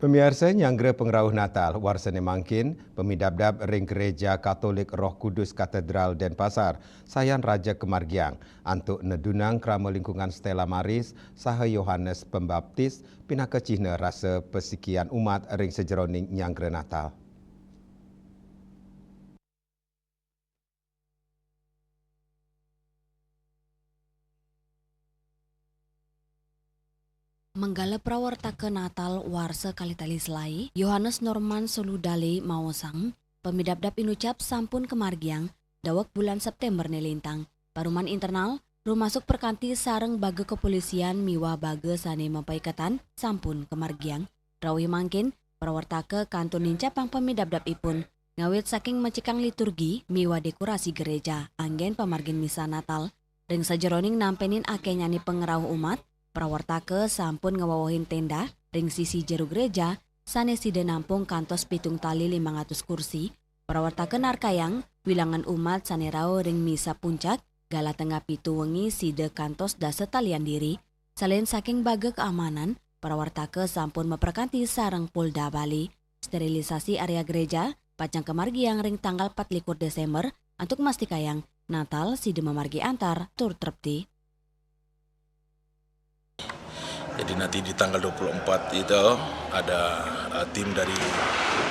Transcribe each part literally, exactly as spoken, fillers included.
Pamiarsa, nyanggra pangrauh Natal warsa né mangkin, pamidabdab ring Gereja Katolik Roh Kudus Katedral Denpasar sayan raja kamargiang antuk nedunang krama lingkungan Stella Maris saha Yohanes Pembaptis pinaka cihna rasa pasikian umat ring sajeroning nyanggra Natal. Manggala prawartaka Natal warsa kalih tali selaé, Yohanes Norman Soludale maosang, pamidabdab inucap sampun kamargiang daweg bulan Séptémber né lintang. Paruman internal, rumasuk prakanti sareng baga kapolisian miwah baga sané mapaiketan sampun kamargiang. Rauh mangkin, prawartaka kantun nincapang pamidabdabipun, ngawit saking macikang liturgi miwah dekorasi gereja anggén pamargin misa Natal. Ring sajeroning nampénin akéhnyané pangrauh umat, prawartaka sampun ngawewehin ténda ring sisi jero gereja, sané sida nampung kantos pitung tali limang atus kursi. Prawartaka narkayang, wilangan umat sané rauh ring misa puncak galah tengah pitu wengi sida kantos dasa talian diri. Salin saking baga kaamanan, prawartaka sampun maprakanti sareng Polda Bali. Sterilisasi area gereja pacang kamargiang ring tanggal patlikur Desember antuk mastikayang Natal sida mamargi antar tur trepti. Jadi nanti di tanggal dua puluh empat itu ada, eh, tim dari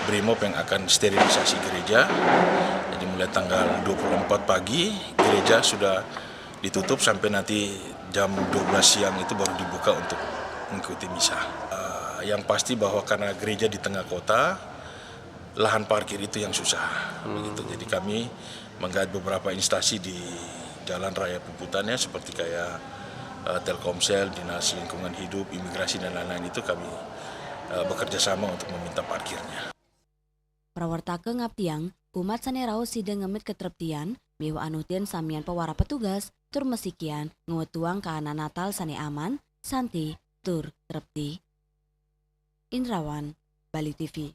Brimob yang akan sterilisasi gereja. Jadi mulai tanggal dua puluh empat pagi gereja sudah ditutup sampai nanti jam dua belas siang itu baru dibuka untuk mengikuti misa. Eh, yang pasti bahwa karena gereja di tengah kota, lahan parkir itu yang susah. Begitu. Jadi kami menggait beberapa instansi di jalan raya Puputan ya, seperti kayak, eh, Telkomsel, Dinas Lingkungan Hidup, Imigrasi dan lain-lain itu kami, eh, bekerja sama untuk meminta parkirnya. Prawartaka ngaptiang, umat sané rauh sida ngemit katreptian, miwah anutin samian pawara petugas, tur masikian ngwetuang kahanan Natal sané aman, santi, tur trepti. Indrawan, Bali T V.